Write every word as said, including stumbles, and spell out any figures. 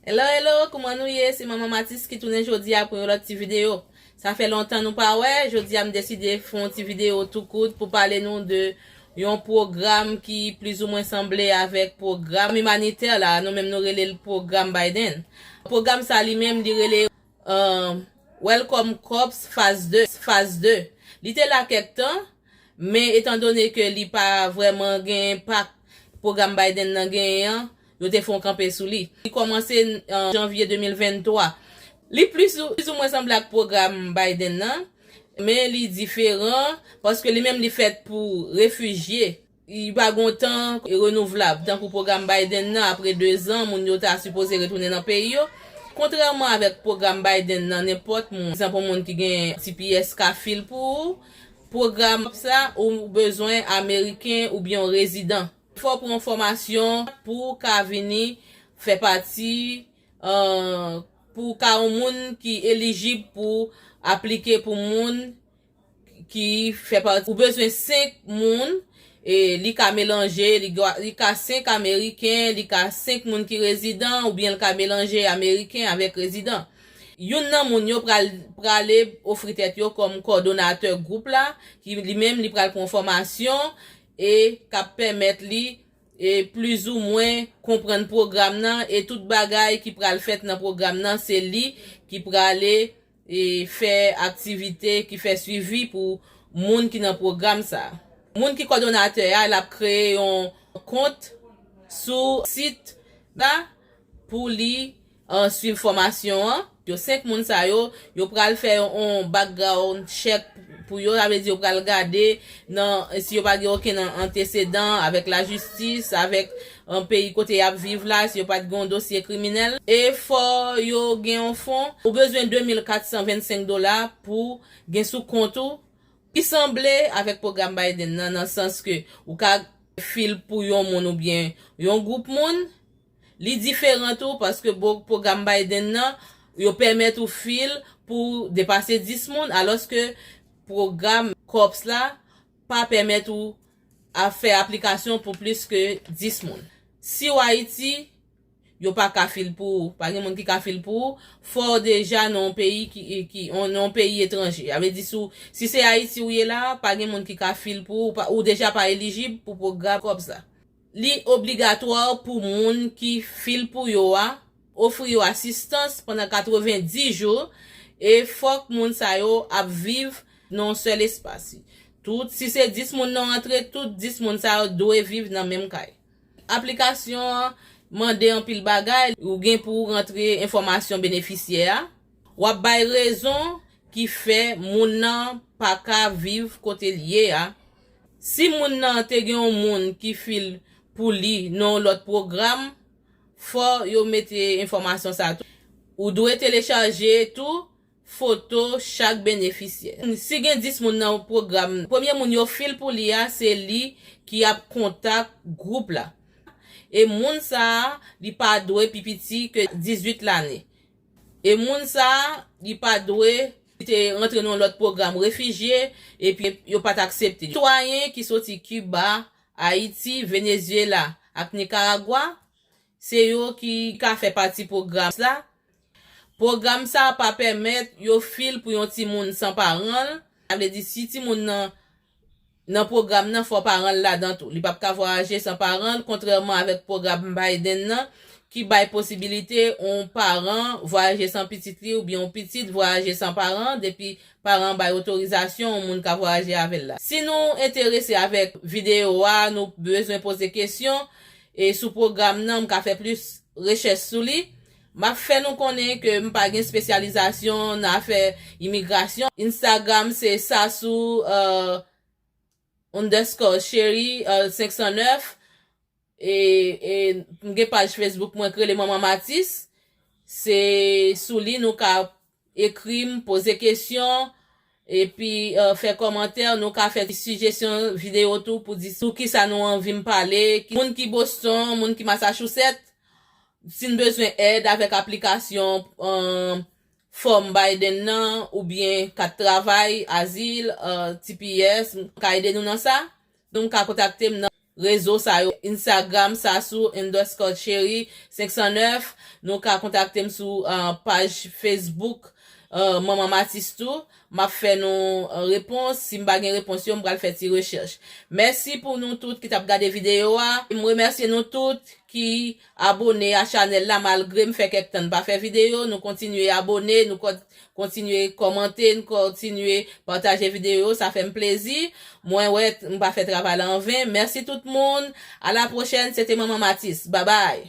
Hello, hello, kouman nou ye? Se Manman Matis ki tounen jodi a pou yon lòt ti videyo. Sa fè lontan nou pa wè, jodi a m deside fè yon ti videyo tou kout pou pale nou de yon pwogram ki plizoumwen sanble avèk pwogram imanitè la, nou menm nou rele l pwogram Biden. Pwogram sa li menm li rele, euh, Welcome Corps Faz de, Faz de. Li te la kèk tan, men etandone ke li pa vrèman gen enpak pwogram Biden nan genyen an, yo te fè yon kanpe sou li. Li kòmanse an janvye de mil venntwa. Li plis ou, plizoumwen sanble ak pwogram Biden nan, men li diferan paske li menm li fèt pou refijye. Li pa gon tan renouvlab, tankou pwogram Biden nan, apre de zan, moun yo ta sipoze retounen nan peyi yo. Kontrèman avèk pwogram Biden nan, nenpòt moun, egzanp, yon moun ki gen T P S ka fil pou ou, pwogram sa, ou bezwen ameriken oubyen yon rezidan. Fò w pran yon fòmasyon pou w ka vini fè pati, euh, pou w ka yon moun ki elijib pou aplike pou moun ki fè pati. Ou bezwen senk moun, e li ka melanje, li, gwa- li ka senk ameriken, li ka senk moun ki rezidan, oubyen li ka melanje ameriken avèk rezidan. Youn nan moun yo pral, prale ofri tèt yo kòm kòdonatè gwoup la, ki li menm li pral pran fòmasyon e k ap pèmèt li, e plizoumwen konprann pwogram nan, e tout bagay ki pral fèt nan pwogram nan, se li ki prale, e fè aktivite, ki fè swivi pou moun ki nan pwogram sa. Moun ki kòdonatè a, l ap kreye yon kont sou sit la pou li, euh, swiv fòmasyon an. Yo senk moun sa yo, yo pral fè yon background check pou yo, sa vle di yo pral gade nan, si yo pa gen okenn antesedan avèk lajistis, avèk, euh, peyi kote y ap viv la, si yo pa t gen yon dosye kriminèl. E fò yo gen yon fon, ou bezwen de mil kat san vennsenk dola pou gen sou kont ou. Li sanble avèk pwogram Biden nan, nan sans ke ou ka fil pou yon moun oubyen yon gwoup moun. Li diferan tou paske bo-, pwogram Biden nan, yo pèmèt ou fil pou depase dis moun, alòske pwogram Corps la pa pèmèt ou a fè aplikasyon pou plis ke dis moun. Si w Ayiti, yo pa ka fil pou ou, pa gen moun ki ka fil pou ou, fò w deja nan yon peyi ki, ki, yon, nan yon peyi etranje. Sa vle di si w, si se Ayiti ou ye la, pa gen moun ki ka fil pou ou, ou pa, ou deja pa elijib pou pwogram Corps la. Li obligatwa pou moun ki fil pou yo a, ofri yo asistans pandan katrevenndis jou, e fòk moun sa yo ap viv nan yon sèl espas. Tout, si se dis moun nan antre, tout dis moun sa yo dwe viv nan menm kay. Aplikasyon an mande anpil bagay, ou gen pou w rantre enfòmasyon benefisyè a. W ap bay rezon ki fè moun nan pa ka viv kote l ye a. Si moun nan te gen yon moun ki fil pou li nan yon lòt pwogram, fò yo mete enfòmasyon sa tou. Ou dwe telechaje tou foto chak benefisyè. Si gen dis moun nan pwogram, premye moun yo fil pou li a, se li ki ap kontak gwoup la. E moun sa a, li pa dwe pi piti ke dizuit lane. E moun sa a, li pa dwe, li te rantre nan yon lòt pwogram refijye, epi yo pa t aksepte li. Sitwayen ki soti Kiba, Ayiti, Venezyela ak Nikaragwa, se yo ki ka fè pati pwogram sa. Pwogram sa pa pèmèt yo fil pou yon timoun san paran l. Sa vle di, si timoun nan, nan pwogram nan, fò paran l ladan tou. Li p ap ka vwayaje san paran l, kontrèman avèk pwogram Biden nan, ki bay posibilite yon paran vwayaje san pitit li oubyen yon pitit vwayaje san paran, depi paran bay otorizasyon, yon moun ka vwayaje avè l la. Si nou enterese avèk videyo a, nou bezwen poze kesyon, e sou pwogram nan, m ka fè plis rechèch sou li. M ap fè nou konnen ke m pa gen espesyalizasyon nan afè imigrasyon. Instagram se Sassou, euh, underscore Cherie, euh, senk san nèf. E, e m gen paj Facebook mwen k rele Manman Matis. Se sou li nou ka ekri m, poze kesyon, epi, euh, fè kòmantè. Nou ka fè sijesyon videyo tou pou di sou kisa nou anvi m pale. Moun ki Boston, moun ki Massachusetts, si n bezwen èd avèk aplikasyon, euh, fòm Biden nan, oubyen kat travay, azil, euh, T P S, m ka ede nou nan sa. Nou ka kontakte m nan rezo sa yo, Instagram, Sassou underscore Cherie cinq cent neuf. Nou ka kontakte m sou uh, paj Facebook uh, Manman Matis tou. M ap fè nou uh, repons. Si m pa gen repons yo, m pral fè ti rechèch. Mèsi pou nou tout ki t ap gade videyo a. M remèsye nou tout ki abone a chanèl la malgre m fè kèk tan m pa fè videyo. Nou kontinye abone, nou kontinye kòmante, nou kontinye pataje videyo. Sa fè m plezi. Mwen wè m pa fè travay la anven. Mèsi tout moun. A la pwochèn. Se te Manman Matis. Babay.